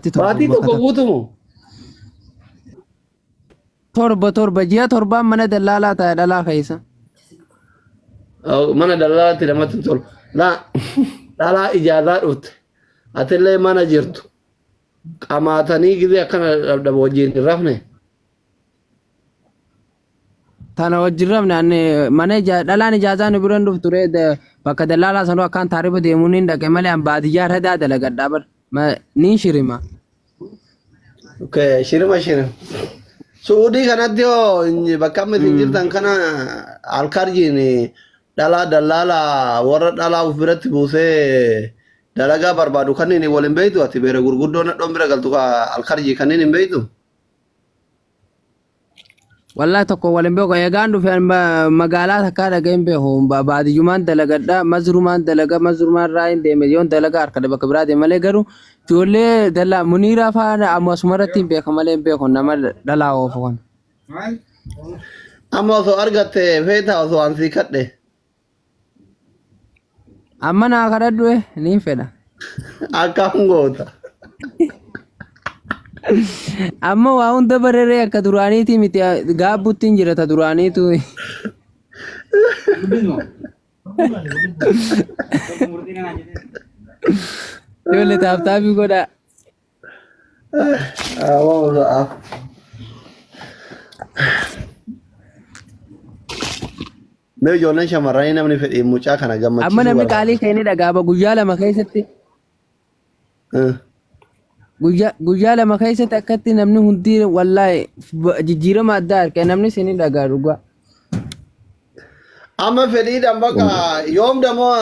Torba Baatii bakka tokko takka. guutumu. Torba torba ji'a torbaan mana dallaalaa taa'e dhalaa keessa. Oh, Mana daldalaatti namatti hin tolu. Laa dhalaa ijaarraa dhufte. Atillee mana jirtu. Qamaatanii gizee akkana dhabdhaba wajjin hin rafne. Tana wajjin rafne ani mana ija dhalaan ijaazaa nu biran dhuftu ree bakka dallaalaa sanuu akkaan taariba deemuun hin dhaqe malee an baadiyyaa irra daa dalagadhaa bar niin shirima. Okay, shirima shirima. Suudii kanatti hoo bakka amma isin jirtan kana alkarjiin dhalaa dallaalaa warra dhalaa of biratti buusee dalagaa barbaadu kanneen wal hin beektu ati beera gurguddoo nadhoon bira galtu ka alkarjii kanneen hin beektu. Wallahi tokko wal hin beeku. Eegaan dhufe ani magaalaa takkaa dhaqee hin beeku. Baadiyyumaan dalagadha. Mazrumaan dalaga. Mazrumaan irraa hin deeme. Yoon dalaga harka bakka biraa deeme malee garuu ijoollee dallaa Muniiraa fa'aa amma asuma irratti hin beeka malee hin beeku nama dhalaa oofu kana. Amma osoo argatte feeta osoo an sii kadhe. Amma naa kadhadhu eh niin fedha. Akkam goota. Amma waa hunda bareree akka duraaniitii miti gaabbutti hin jira ta duraaniitu. Ijoollee taaptaabii godhaa. Mee ijoolleen shamarranii namni fedhii mucaa kana Amma gammachiisuu namni barbaada. qaalii kee ni dhagaaba guyyaa lama keessatti guyyaa lama keessatti akkatti namni hundi wallaahi jijjiirama addaa arge namni si ni dhagaa dhugaa. Amma fedhiidhaan bakka yoom damoo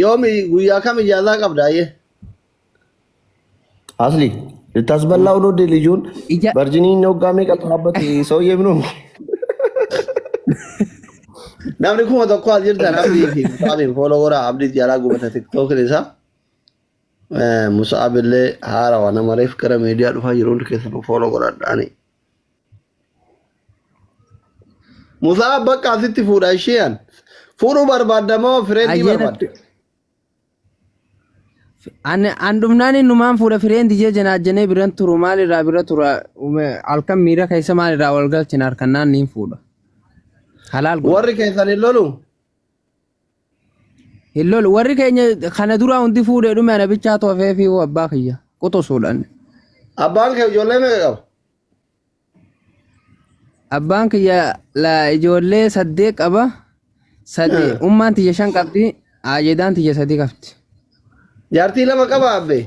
yoomi guyyaa kam ijaazaa qabda ayyee? አስሊ ልታስበላው ነው እንዴ ልጁን? Ija ቨርጂኒን ወጋ meeqa dhaabbate ሰውዬ ምን ሆንክ? Namni 1000 as jirtan Abdii fi Musaabiin fooloo godhaa. Abdii jalaa gubata tiktookni isaa. Musaab illee haarawa nama reef gara miidiyaa dhufaa jiru hundi keessanuu fooloo godhadhaani. Musaab bakka asitti fuudha isheen. Fuudhuu barbaadda moo fireendii ayyaanatti barbaadda? An an dhufnaan innumaan fuudha fireendi jee janaajjanee biran turu maal irraa bira tura halkan miira keessa maal irraa wal galchina harkannaan niin fuudha. Halaal godha. Warri keessan hin lolu? Hin lolu warri keenya kana duraa hundi fuudhee dhume ana bichaa toofee fi abbaa kiyya quxusuudhaan. Abbaan kee ijoollee meeqa qaba? Abbaan kiyya la ijoollee saddeet qaba. Sadi ummaan tiyya shan qabdi. Aayedaan tiyya sadi qabdi. Jaartii lama qaba abbee.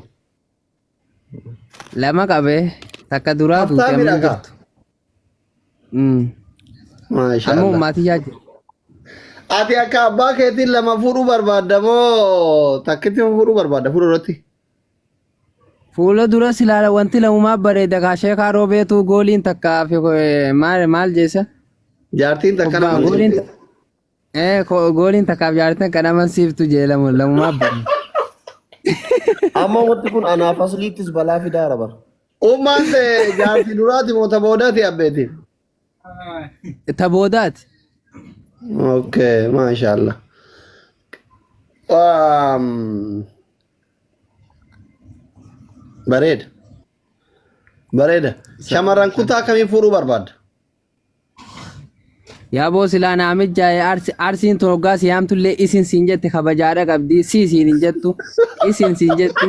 Lama qabe takka duraa duute amma Haftaamidha hin kaa. jirtu. Mm. Amma Maashaallah. ummaa tiyyaa jira. Ati akka abbaa keetiin lama fuudhuu barbaadda moo takkitti fuudhuu barbaadda fuudhuu irratti? Fuula dura silaala wanti lamumaa bareeda kaa sheekaa roobeetu gooliin takka fi maal maal jeessa? Jaartiin takka Kubbaa nama gooliin siifte. gooliin takkaaf jaartiin kan amansiiftu jee lamu lamumaa bareeda. Amma wanti kun anaaf asliittis balaa fidaara bara. Ummaan tee jaartii duraati moo ta boodaati abbeeti? Ta boodaati. Okay, maashaallah. Um, Bareeda. Bareeda. Shamarran kutaa kamii fuudhuu barbaadda? Yaa boo silaa naa mijaa'e arsiin tun hoggaa si yaamtullee isin siin jette kabajaadha qabdi si siin hin jettu isin siin jetti.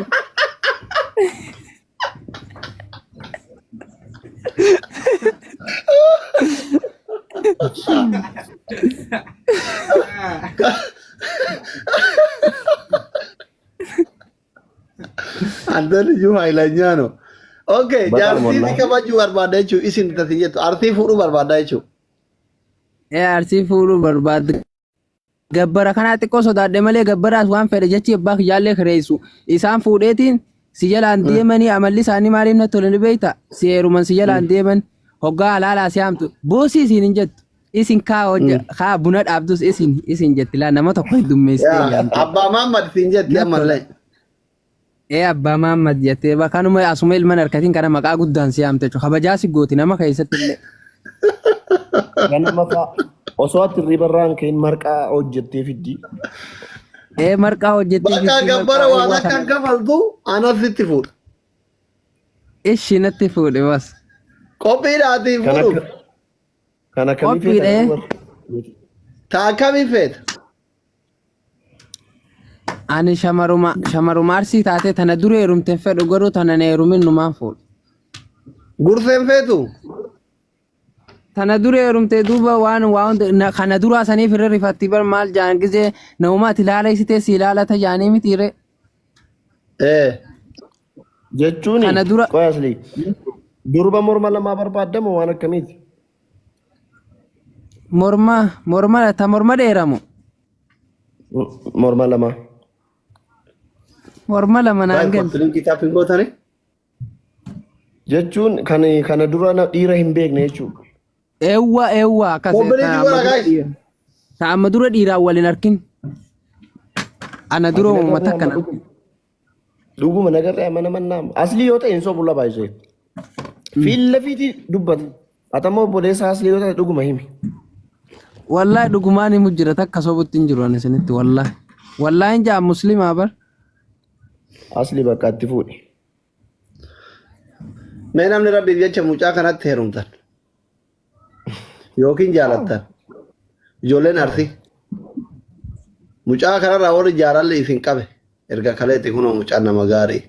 አንተ ልጁ ኃይለኛ ነው። ኦኬ በጣም jaartii si wallahi. kabajuu barbaadda jechuun isin tasi jettu arsii fuudhuu barbaadda jechuun. Ee arsii fuudhuu barbaadde. Gabbara kanaa xiqqoo sodaadhe malee gabbaraas waan fedhe jechi abbaa kiyyaallee kireessu. Isaan fuudheetiin si jalaan deemanii amalli isaanii maaliif natti tole ni beekta? Si heeruman si jalaan deeman hoggaa halaalaa si haamtu boosii isiin hin jettu. Isin kaa hojja kaa buna dhaabdus isin isin jetti laa nama tokko heddummeessitee Yaa yaamte. abbaa Mahammad siin jetti Natti tola. ammallee. Ee abbaa Mahammad jettee kanuma asuma ilman harkatiin kana maqaa guddaan si yaamte jechuudha. Kabajaa si gooti nama keessatti illee. Ganama fa'a osoo ati hirriba irraa hin ka'in marqaa hojjettee fiddi. Ee marqaa hojjettee Bakka fiddi gabbara marqaa waan oowwaa akka kana. hin kafaltu anas sitti fuudha. Ishi natti fuudhe bas. Qophiidhaatii Kan fuudhuuf. akka kan akkamii Qophiidha. feeta garuu? Taa akkamii feeta? Ani shamaruma shamaruma arsii taatee tana dura heerumte hin fedhu garuu tana na heerumin numaan fuudha. Gurseen feetu? Tana dura heerumte duuba waan waa hunda na- kana duraa saniif irra rifatti bar maal jaan gizee namumaa ati ilaala isitee si ilaalata jaanii miti ree. Ee. Jechuun Kana dura qoy asli durba morma lamaa barbaadamu waan akkamiiti? morma morma ta morma dheeramu Morma lamaa. morma lama naan Baay'ee galu. kottiliin kitaab hin gootani? Jechuun kan kana dura dhiira hin beekne jechuudha. Eewwa eewwa akkas Kobbelii ta amma godha dura guys. dhiira ta amma dura dhiiraan wal hin arkin. Ana dura Ati uumama nagarree takka amma na dhuguma. Dhuguma nagarree amma nama naama. Aslii yoo ta'e hin sobu la baay'isee. Fiilla fiitii dubbata. Atammoo obboleessa aslii yoo ta'e dhuguma himi. Wallahi dhugumaan himu jira takka sobutti hin jiru ani isinitti wallahi. Wallahi hin jaa muslimaa bar. Aslii bakka itti fuudhi. Mee namni rabbiif jecha mucaa kanatti heerumtan yookiin jaalattan ijoolleen arsii mucaa kanarraa warri jaalalli isin qabe erga kaleetti kunoo mucaan nama gaarii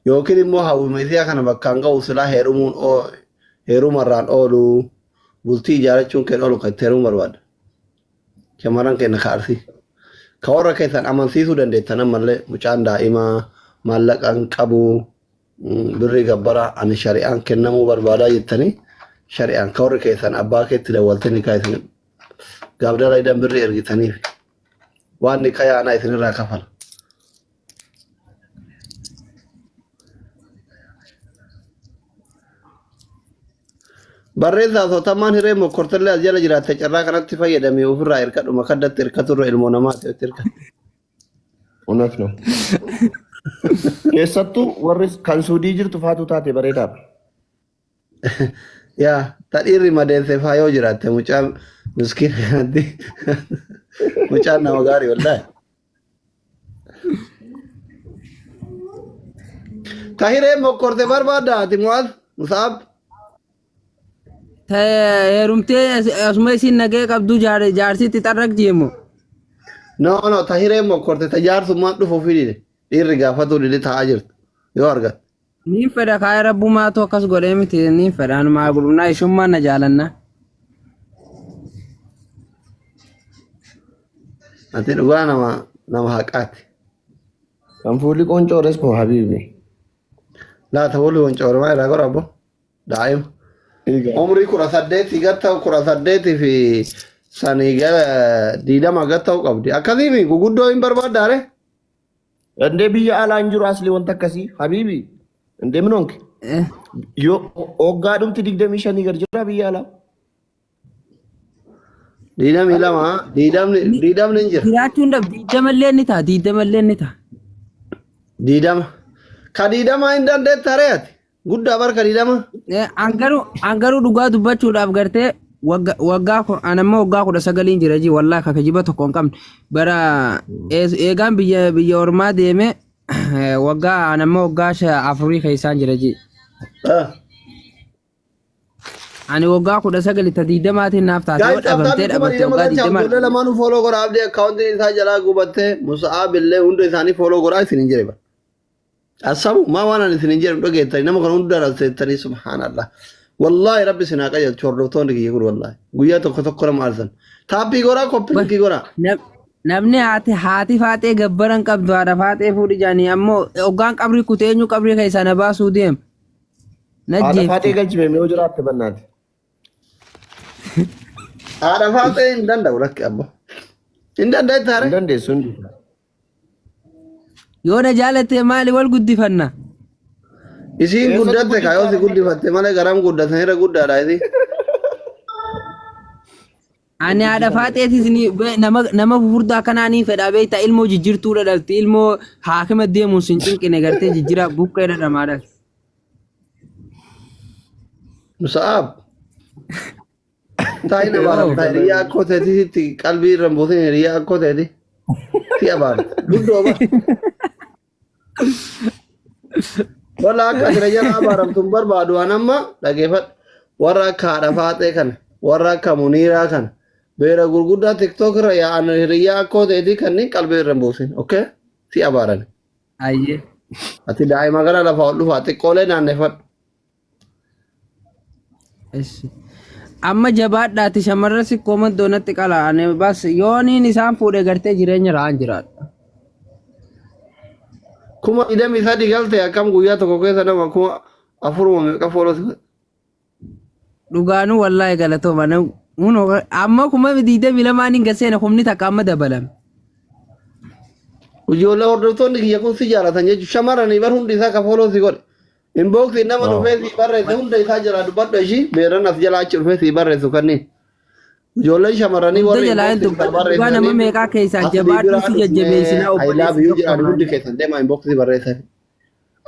yookiin immoo hawwimisiyaa kana bakkaan ga'u silaa heerumuun heerumarraan oolu bultii ijaarachuun keen oolu kan itti heerumuu barbaada. Shamarran keenya ka arsii. Ka warra keessan amansiisuu dandeettan ammallee mucaan daa'imaa maallaqa hin qabu birrii gabbara ani shari'aan kennamuu barbaadaa jettanii shari'aan ka warri keessan abbaa keetti dawwaltee nikaa isin gaabdara idan birrii ergitaniif waan nikaa yaanaa isinirraa kafala. Barreessaa sootamaan hiree mokkortallee as jala jiraatte carraa kanatti fayyadamee ofirraa hirkadhu makaddatti hirkaturra ilmoo namaati itti hirkadhu. Unas no. Keessattuu warri kan suudii jirtu faatu taate bareedaadha. Yaa ta dhiirri madeesse faa yoo jiraatte mucaa miskiina kanatti mucaan nama gaarii wallaahi. Ta hiree mokkorte barbaadda ati Mu'aaz Musaab. Ta heerumtee asuma isiin nagee qabdu jaarsitti xarraq jeemu. No no ta hiree mokkorte ta jaarsummaan dhufu fidide dhiirri gaafatuu dide taa'aa jirtu yoo argatte. Niin fedha kaaya rabbumaatu akkas godhee miti niin fedha anumaa gudhumnaa ishummaan na jaalanna. Ati dhugaa nama nama haqaati. Kan fuulli qoncoores moo habiibi? Laata fuulli wancoore irraa godha abbo. Daa'ima. Egaa. Umrii 18 gad ta'u 18 fi sanii gara 20 gad ta'u qabdi. Akkasiimi guguddoo hin barbaaddaare? Indee biyya alaa hin jiru asli wanta akkasii habiibi. Indee minonke. Eh, Yoo hoggaa dhumti 25 gad jira biyya alaa. 22 20ni hin jira. Jiraachuun dhab 20llee ni ta'a 20llee ni ta'a. 20. Ka 20 hin dandeetta ree ati? Guddaa bar ka 20. Eh, An garuu an garuu dhugaa dubbachuudhaaf gartee wagga waggaa an ammoo waggaa 19n jira ji wallahi ka kijiba tokko hin qabne bara eegaan biyya biyya ormaa deeme waggaa an ammoo waggaa afurii keessaan jira ji. Ah. Ani waggaa 19 ta 20tiin naaf taate yoo Guys, dhabamtee taptaapii kuma dhabatte 20 waggaa galcha 20 ijoollee lamaanuu fooloo godha abdii akkaawuntiin isaa jalaa gubattee Musa'aab illee hunda isaanii fooloo godhaa isin hin jedhe bara. Asabu maa waan ani isin hin jedhu dhageettanii nama kana hunda raseettanii subhaanallah. Wallaahi rabbi isin haa qajeelchu hordoftoonni kiyya kun wallaahi guyyaa tokko tokko nama aarsan. Taappii godhaa koppilinkii godhaa. Namni haati haati faaxee gabbaran qabdu haadha faaxee fuudhi jaanii ammoo hoggaan qabrii kute eenyu qabrii keessaa na baasuu deema. Na Haadha jeefti. faaxee galchime yoo jiraatte bannaati. Haadha faaxee hin danda'u lakki abbo. Hin dandeettaa Hin ree? dandeessu hundi. Yoo na jaalatte maali wal guddifanna? Isiin Eessatti guddatte kaa yoo si guddiftaa? guddifatte malee garam guddatan irra guddaadha isiin. Ani haadha faaxeetis ni nama nama fufurdaa akkanaa ni fedha beekta ilmoo jijjiirtuudha dhalti ilmoo haakima deemuun sin cinqine gartee jijjiiraa buqqee dhadhamaa dhalti. Musa'aab. Taa'in abaaramta hiriyaa akkoo teetitti qalbii irra hin buusin hiriyaa akkoo teeti. Si abaarta. Guddoo ba. Wala akka ati na jala abaaramtu hin barbaadu waan amma dhageeffadhu. Warra akka haadha faaxee kana, warra akka muniiraa kana, beera gurguddaa tiktok irra yaa'an hiriyyaa akkoo ta'eetii kanneen qalbii irra hin buusin. Okay? Si abaaran. Ayyee. Ati daa'ima gara lafaa ol dhufaa xiqqoolee naanneffadhu. Eshi. Amma jabaadhaati shamarra sikkoo maddoo natti qala. Ani bas yooniin isaan fuudhe gartee jireenya ra'aan jiraadha. 23,000 galte akkam guyyaa tokko keessa nama 4,000 meeqa fooloo si godhe. Dhugaanuu wallaahi galatooma. Hunoo amma 22,000 hin gaseene kumni takka amma dabalame. Ijoollee hordoftoonni kiyya kun si jaalatan jechuudha. Shamarranii bar hundi isaa ka fooloo si godhe. Inboxii nama dhufee sii barreesse hunda isaa jalaa dubbadhu ishii beeran as jalaa achi dhufee sii barreessu kanneen. Ijoolleen shamarranii Hunda warri jalaa hin inboxii isaa dubbadhu. Dhugaa nama barreessanii meeqaa keessaa asli jabaadhu biraa si dhufnee jajjabeessinaa I love obboleessi you tokko jedhani hundi maali. keessan deemaa inboxii barreessan.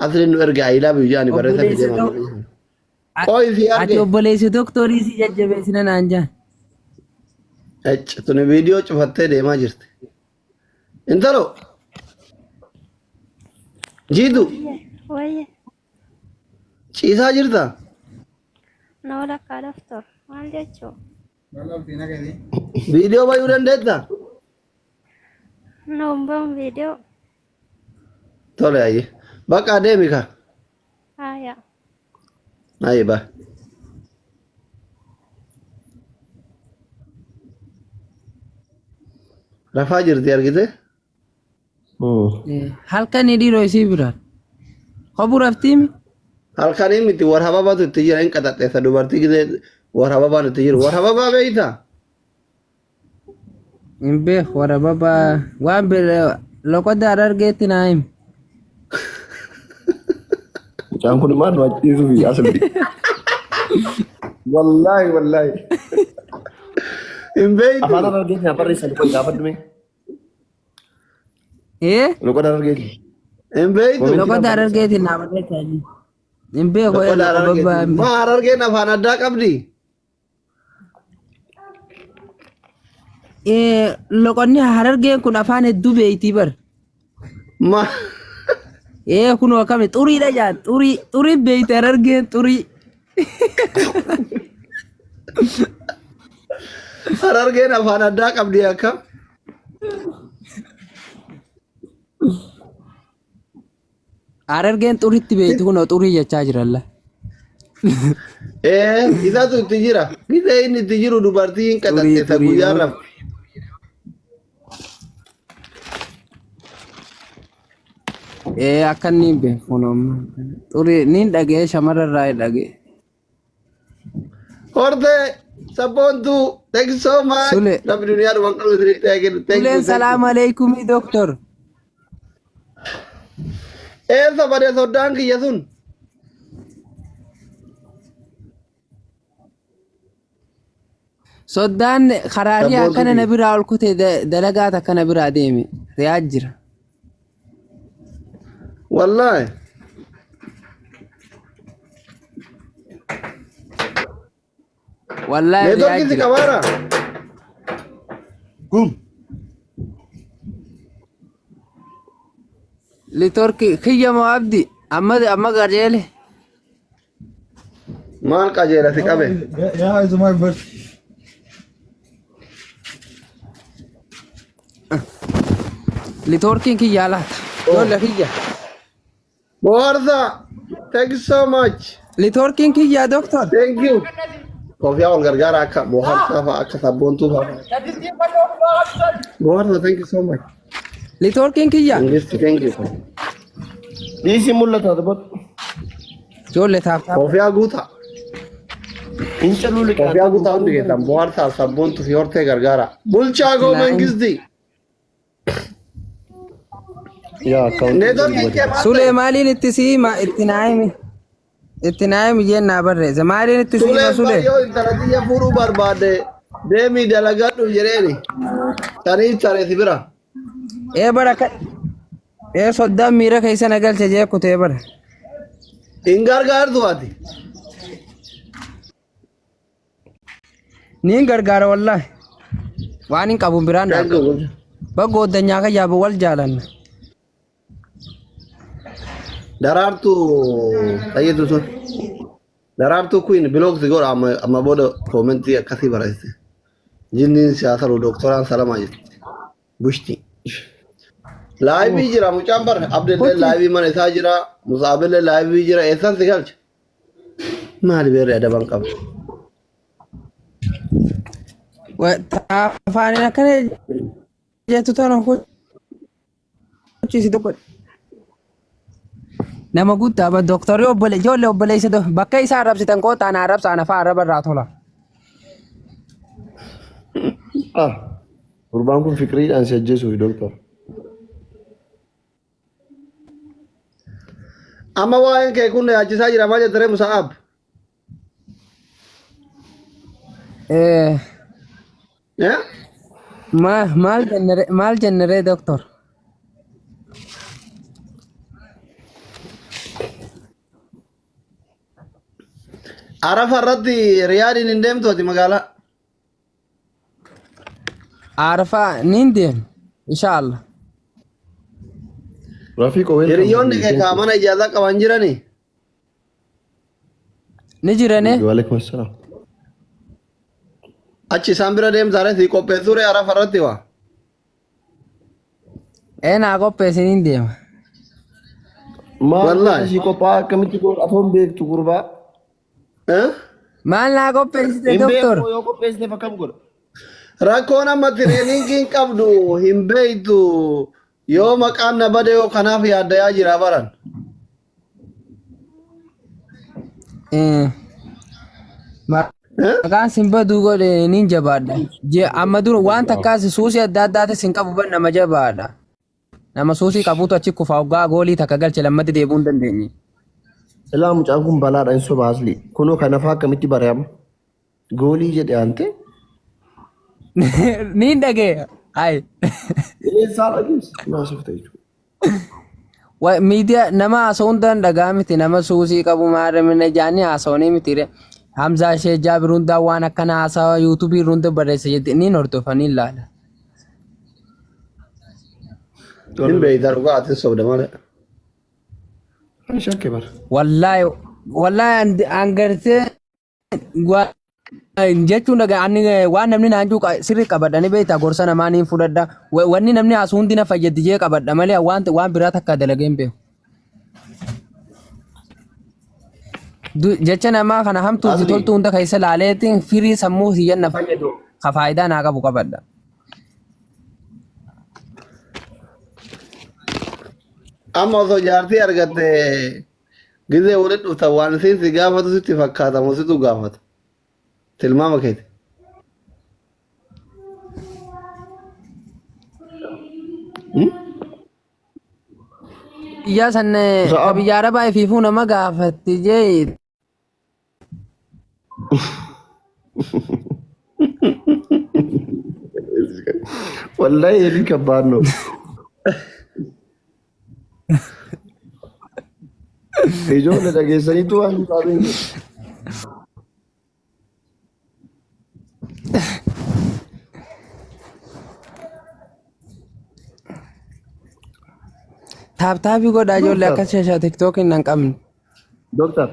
Asli nu erga I love you jedhani barreessan Obboleessi deemaa. tokko Qoy si ati arge. obboleessi doktorii si jajjabeessina naan jaan. Ecc tuni viidiyoo cufattee deemaa jirti. Intalo jiitu Wayye, ciisaa jirta? na walakkaa doftor. Maal jechuu? Viidiyoo bayuu dandeetta? Na humbaun viidiyoo. Tole ayye. Bakka deemi ka. Haaya. Ayye ba. Rafaa jirti argite? Halkan dhiiroo isii biraan. Hobuu raftiimi? Halkanii miti war hababatu itti jira hin qaxaxxeessa dubartii gisee war hababaan itti jiru. War hababaa beeyta? Hin beeku warra babaa waan bira loqoda harargeetti naa himi. Mucaan kun maal nu ajjeesuufi asli. Wallaahi wallaahi. Hin beeytu. Afaan harargeetiin haa barreessan qoy gaafadhu mee. Ee Loqoda harargeetiin. Hin beeytu. Komentii loqoda naan barreessan. harargeetiin naa barreessaa. Hin beeku Loqoda loqoda babaa harargeetiin. hin beeku. Maa harargeen afaan addaa qabdi? Loqonni harargeen kun afaan hedduu beektii bar. Ma Ee kunoo akkami xuriidha jaan xurii xurii beekte harargeen xurii. Harargeen afaan addaa qabdi akkam? Harargeen xuritti beekti kunoo xurii jechaa jiralla. Ee isatu itti jira. Gisee inni itti jiru dubartii hin Xurii qaxaxxeessa xurii. guyyaa rafti. Ee akka inni hin beeku kunoo amma. Xurii niin dhaga'ee shamarra irraa hin dhaga'e. Hortee sabboontuu thank you so much. Sule. Rabbi duniyaa dhuman qabu isinitti haa kennu. Thank you, Suleen thank you. salaam aleekumii doktor. Eessa bade soddaan kiyya sun? Soddaan karaarii Sabboontuu akkana na kiyya. biraa ol kutee dalagaa takka na biraa deeme. Riyaad jira. Wallaahi. Wallaahi Riyaad Neetworkii si jira. qabaara. Gum. Litorki kiyya moo abdi amma amma qajeele. Maal qajeela si qabe? Yeah, it's my birthday. Litorkiin kiyyaa laata. Ijoollee kiyya. Bohaarsaa. Thank you so much. Litorkiin kiyyaa doktor. Thank you. Kofiyaa wal gargaara akka bohaarsaa fa'a akka sabboontuu fa'a. Bohaarsaa thank you so much. Litorkiin kiyya. Ingisti thank you. Dhiisii mul'ata dubbadhu. Ijoollee taaf taaf. Kofiyaa guutaa. Hin caluu Kofiyaa liqaata guutaa hundi keessan bohaarsaa sabboontuu fi hortee gargaara. Bulchaa goo Mangisti. Yaa akkaawuntii Neetworkiin kee maal Sulee ta'e? maaliin itti siima itti naa himi. Itti naa himi jeen naa barreesse. Maaliin itti siima Suleen sulee? baay'oo intala tiyya fuudhuu barbaade deemii dalagadhu jedheeni. Saniif saree si bira. Ee bara ka ee soddaan miira keessa na galche jee kutee bara. Hin gargaartu ati. Niin gargaara wallaahi. Waan hin qabuun biraan Thank dhaabba. you. Bagga oddanyaa kan yaabu wal jaalanna. Daraartuu xayyitu sun. Daraartuu kuin bilook si godha amma amma booda koomentii akkasii barreesse. Jinniin siyaasalu doktoraan salamaa jetti. Bushti. Laayivii jira mucaan bar Abdillee laayivii mana isaa jira. Musaabillee laayivii jira. Eessan si galcha? Maali beerri adaban qabu? Afaaniin akkana jettu tana hucciisi tokko. Nama guddaa ba doktorri obbole ijoollee obboleessa bakka isaa arrabsitan koo taana arrabsa ana fa'aa arraba irraa tola. Ah, gurbaan kun fikiriidhaan si ajjeesuufi doktor. Amma waa'een kee kun na yaachisaa jira maal jettaree Musaa'aab? Eh, Eh? Maal jennere doktor? Arafa irratti Riyaadiin hin deemtu ati magaalaa. Arafaa niin deema inshallah. Rafiiqo welcome. Hiriyoonni kee kaa mana ijaazaa qaban jiranii? Ni jirane Waalaikum assalam. Achi isaan bira deemtaa ree sii qopheessuu ree Arafa irratti waa. Ee naa qopheessi niin deema. Maal Wallaahi. si qophaa'aa akkamitti godha atoon beektu gurbaa. Eh? Maal naa qopheessite Hin doktor? beeku yoo qopheessiteef akkam godha? Rakkoon amma tireeningiin qabdu hin beektu yoo maqaan na bade yoo kanaaf yaaddayaa jira baran. Eh, Eh? Maqaan sin baduu godhe niin jabaadha. Amma dura waan takkaas suusii adda addaatis hin qabu ban nama jabaadha. Nama suusii qabuutu achi kufa hoggaa goolii takka galche lammatti deebi'uu hin dandeenye. Silaa mucaan kun balaadha hin soba asli. Kunoo kanafaa akkamitti barayama? Goolii jedhe aante. Niin dhagee. Ayi. Eessaa dhageesse? Naasofta jechuudha. Miidiyaa nama haasa'u hundaan dhagaa miti nama suusii qabu maaramina jaanii haasa'anii miti re. Hamzaa ishee jaabir hundaa waan akkana haasawa yuutuubii irra hunda barreessa jette niin hordofanii ilaala. Hin beekta dhugaa ati sobda malee. Ani shakke bara. Wallaahi wallaahi an gartee jechuun dhagaa ani waan namni naan jiru sirrii qabadha ni beektaa gorsa namaa niin fudhadha. Wanni namni haasu hundi na fayyaddi jee qabadha malee waan waan biraa takka dalagee hin beeku. Jecha namaa kana hamtuu fi Asli. toltuu hunda keessa laaleetiin firii sammuu kiyyan na fayyadu ka faayidaa naa qabu qabadha. Amma osoo jaartii argatte gizee walitti dhuftan waan isiin si gaafatu sitti fakkaata moo situ gaafata? Tilmaama keeti. Biyyaa san Sa'a- ka biyya arabaa ifiifuu nama gaafatti jee Wallahi yelii kabbaad ነው። Ijoollee dhageessaniitu waan hin taane. Taaptaabii godhaa ijoollee Doktar. akka sheeshaa tiktookiin nan qabne. Doktar.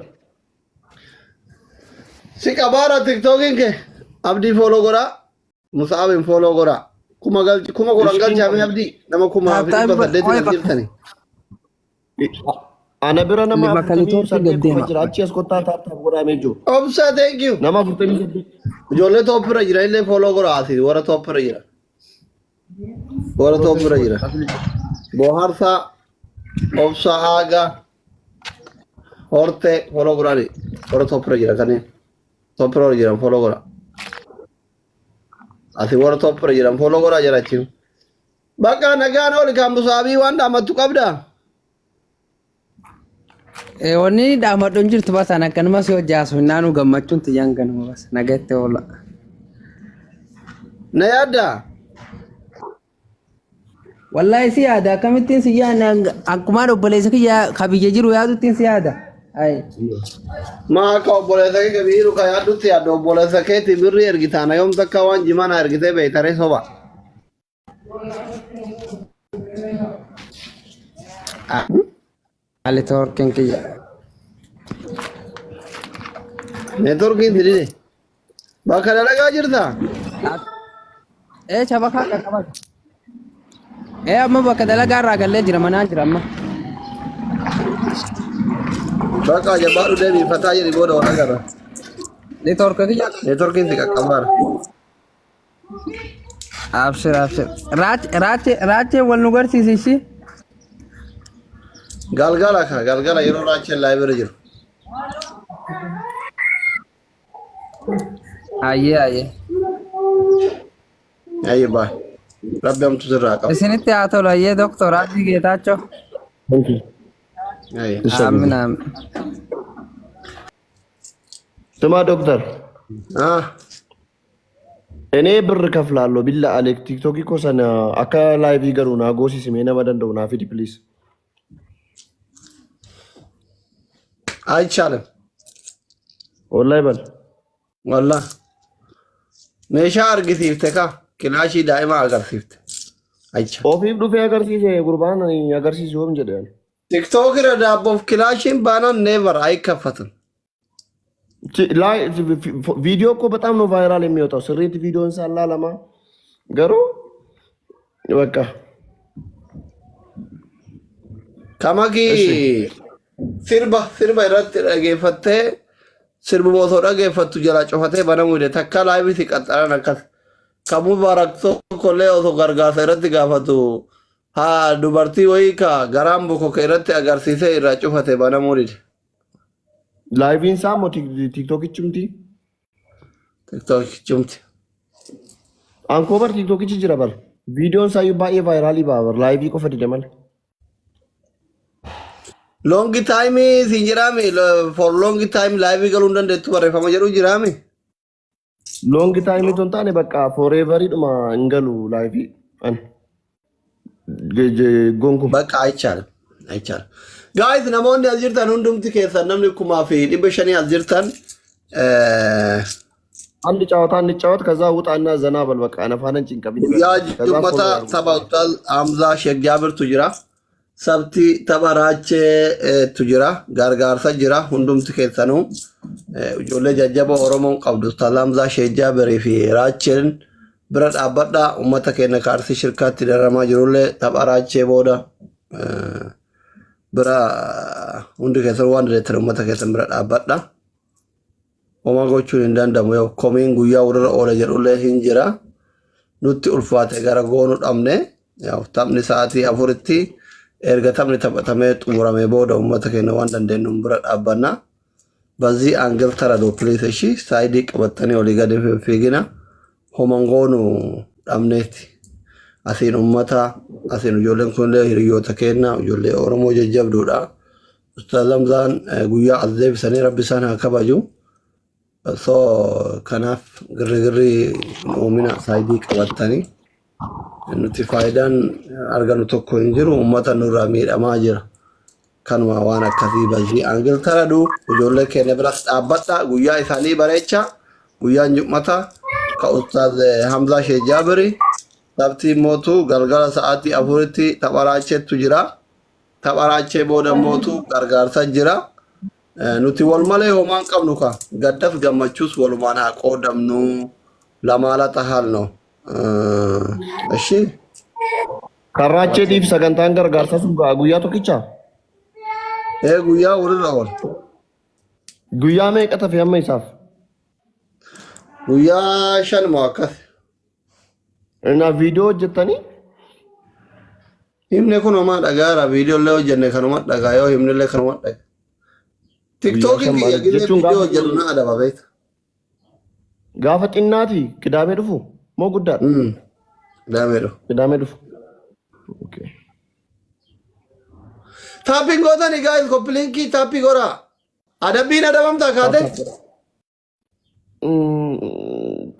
Si qabaara tiktookiin kee abdii fooloo godhaa musaabin fooloo godhaa kuma galchi kuma kudhan galchaa mee abdii nama kumaa fi Taaptaabii dhibba godha. saddeetiin Qoy as bakka. jirtani. Ana bira nama Bakka afurtamii litoortii saddeet gad qofa deema. jira. Achi as kottaa taaptaap godhaamee jiru. Obsa thank you. Nama 48. Ijoollee tooppirra jira illee fooloo godhaa asii warra tooppirra jira. Warra tooppirra jira. Bohaarsaa obsa aagaa hortee fooloo godhaani warra tooppirra jira kanneen tooppirra warra jiran fooloo godhaa. Asii warra tooppirra jiran fooloo godhaa jira achiin. Bakka nagaan oli kan busaabii waan dhaamattu qabdaa? Wanni dhaamadhu hin jirtu bas an akkanuma si hojii haasofnaa naanuu gammachuun tiyyaan ganuma bas nagatti oola. Na yaaddaa? Wallaahi si yaada akkamittiin si yaada akkumaan obboleessa kiyya ka biyya jiru yaaduttiin si yaada. Ayi. Maa akka obboleessa kee kabiiru ka yaaddutti yaadda obboleessa keetii birrii ergitaana yoom takka waan jimaa na ergitee beektaree soba. Networkiin kiyya. Networkiin si dide. Bakka dalagaa jirtaa? Ee shabakaa qaqqabata. Ee amma bakka dalagaa irraa gallee jira manaa jira amma. Bakka jabaadhu deebii fataa jedhi booda wal agarra. Network kiyya. Networkiin si qaqqabaara. Abshir abshir. Raache raache raachee wal nu garsiisi ishii. Galgala ka galgala yeroo raacheen laayibirra jiru. Ayyee ayyee. Ayyee baay. Rabbi hamtu sirraa qaba. Isinitti haa tolu ayyee doktor Abdii Geetaachoo. Thank you. Ayyee. Aamin aamin. ስማ ዶክተር፣ Ah. እኔ ብር ከፍላለሁ ቢላ አሌክ ቲክቶክ ኮ ሰነ አካ ላይቭ ገሩ ና ጎሲስ ሜ ነመ ደንደው ና ፊድ ፕሊዝ። አይቻልም። ወላሂ በል። Wallah. Meeshaa argisiifte ka kilaashii daa'ima agarsiifte. Aycha. Ofiif dhufee agarsiise gurbaan ani agarsiisu yoom jedhe ani. TikTok irra daabboof kilaashiin baanaan never አይከፈትም። ቪዲዮ እኮ በጣም ነው ቫይራል የሚወጣው። ስሬት ቪዲዮን ሳላ ለማ ገሩ በቃ Kamakii sirba sirba irratti dhageeffattee sirbuma osoo dhageeffattu jalaa cufatee banamuu hidhe takka laayivii si qaxxaran akkas. Ka Mubaarak tokkollee osoo gargaarsa irratti gaafatu haa dubartii wayii ka garaan bokoke irratti agarsiisee irraa cufate banamuu dide. Laayiviin isaa moo tiiktookichumti? Tiktookichumti. Ankoo bar tiiktookichi jira bar. Viidiyoon isaa iyyuu baay'ee vaayiraalii ba'a bar. Laayivii qofa dide malee. Long time siin jiraami for long time live galuu hin dandeettu barreeffama jedhu jiraami. Long time otoo hin taane bakka foreveridhuma hin galu laayivii. Ani. Gonkum. በቃ አይቻልም አይቻልም። Guys, namoonni as jirtan hundumti keessan namni 1500 as jirtan አንድ ጨዋታ እንጫወት፣ ከዛ ውጣና ዘና በል በቃ ነፋነን ጭንቀብኝ። Guyyaa ከዛ jummata tapha Ustaaz Hamzaa Sheekh Jaabirtu jira. Sabti tapha Raacheetu jira. Gargaarsa jira. Hundumti keessanuu ijoollee jajjaboo Oromoon qabdu Ustaaz Hamzaa Sheekh Jaabirii fi Raacheen bira dhaabbadhaa. Uummata keenya kaarsii shirkaatti daramaa jirullee tapha Raachee booda bira hundi keessan waan dandeettan uummata keessan bira dhaabbadha. Homaa gochuun hin danda'amu. Yoo komiin guyyaa walirra oola jedhullee hin jira. Nutti ulfaate gara goonu dhabne. Yaa'u taphni sa'aatii 4tti erga taphni taphatamee xumuramee booda uummata keenya waan dandeenyu bira dhaabbanna. በዚህ angle ተረዶ please እሺ side qabattanii olii gadi fiigina homan goonu dhabneeti. Asiin uummata asiin ijoolleen kunillee hiriyoota keenya ijoollee Oromoo jajjabduudha. Ustaaz Hamzaan guyyaa as deebisanii rabbi isaan haa kabaju. So kanaaf girrigirri hin uumina side qabattanii nuti faayidaan argannu tokko hin jiru uummata nurraa miidhamaa jira. Kanuma waan akkasii በዚህ angle ተረዱ ijoollee keenya biras dhaabbadha guyyaa isaanii bareecha guyyaan jummata ka Ustaaz Hamzaa Sheekh Jaabiri sabtii mootu galgala sa'aatii 4tti tapha Raacheetu jira. Tapha Raachee booda mootu gargaarsa jira. Nuti wal malee homaan qabnu ka gaddas gammachuus walumaan haa qoodamnu lamaala tahaal ነው። እሺ. Karraacheetiif sagantaan gargaarsaa sun guyyaa tokkichaa? Ee guyyaa walirra oola. Guyyaa meeqa tafe amma isaaf? Guyyaa 5 moo akkas. እና viidiyoo hojjettanii? Himni kun homaa dhagaara viidiyoo illee hojjenne kanuma dhagaa yoo himni illee kanuma dhagaa. Tiktookiin Guyyaa kiyya 5 gizee jechuun viidiyoo gaafa hojjennu na adaba beekta. Gaafa xinnaati kidaamee dhufu moo guddaadha? Daamee dhufu. Kidaamee dhufu. Okay. Tapping gootani guys copy link tap godhaa. Adabbiin adabamtaa kaate?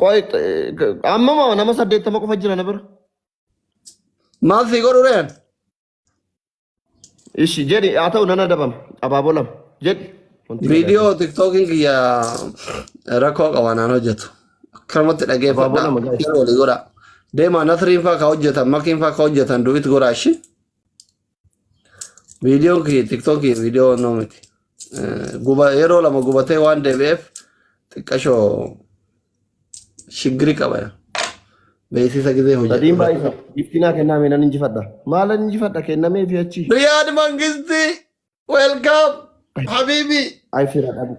Qoy amma moo nama 80 qofa jira na bira. Maal sii godhu reen? Ishi jedhi haa ta'u nan adabama abaaboo lama jedhi. Wanti Viidiyoo tiktookiin kiyya rakkoo qaba naan hojjetu. Akkanumatti Abaaboo dhageeffadhaa. lama guys. Walii godhaa. Deemaa Nasriin fa'aa ka hojjetan Makiin fa'aa ka hojjetan du'it godhaa ishi. Viidiyoon kiyya tiktookii viidiyoo onnoo miti. Guba yeroo lama gubatee waan deebi'eef xiqqashoo shiggiri qaba. Beeksisa gizee Sadiin hojjedhu. baay'isa. Giftinaa kenname nan injifadha. Maalan injifadha kennamee fi achi. Riyaad Mangisti welcome habibi. Ay fira dhabu.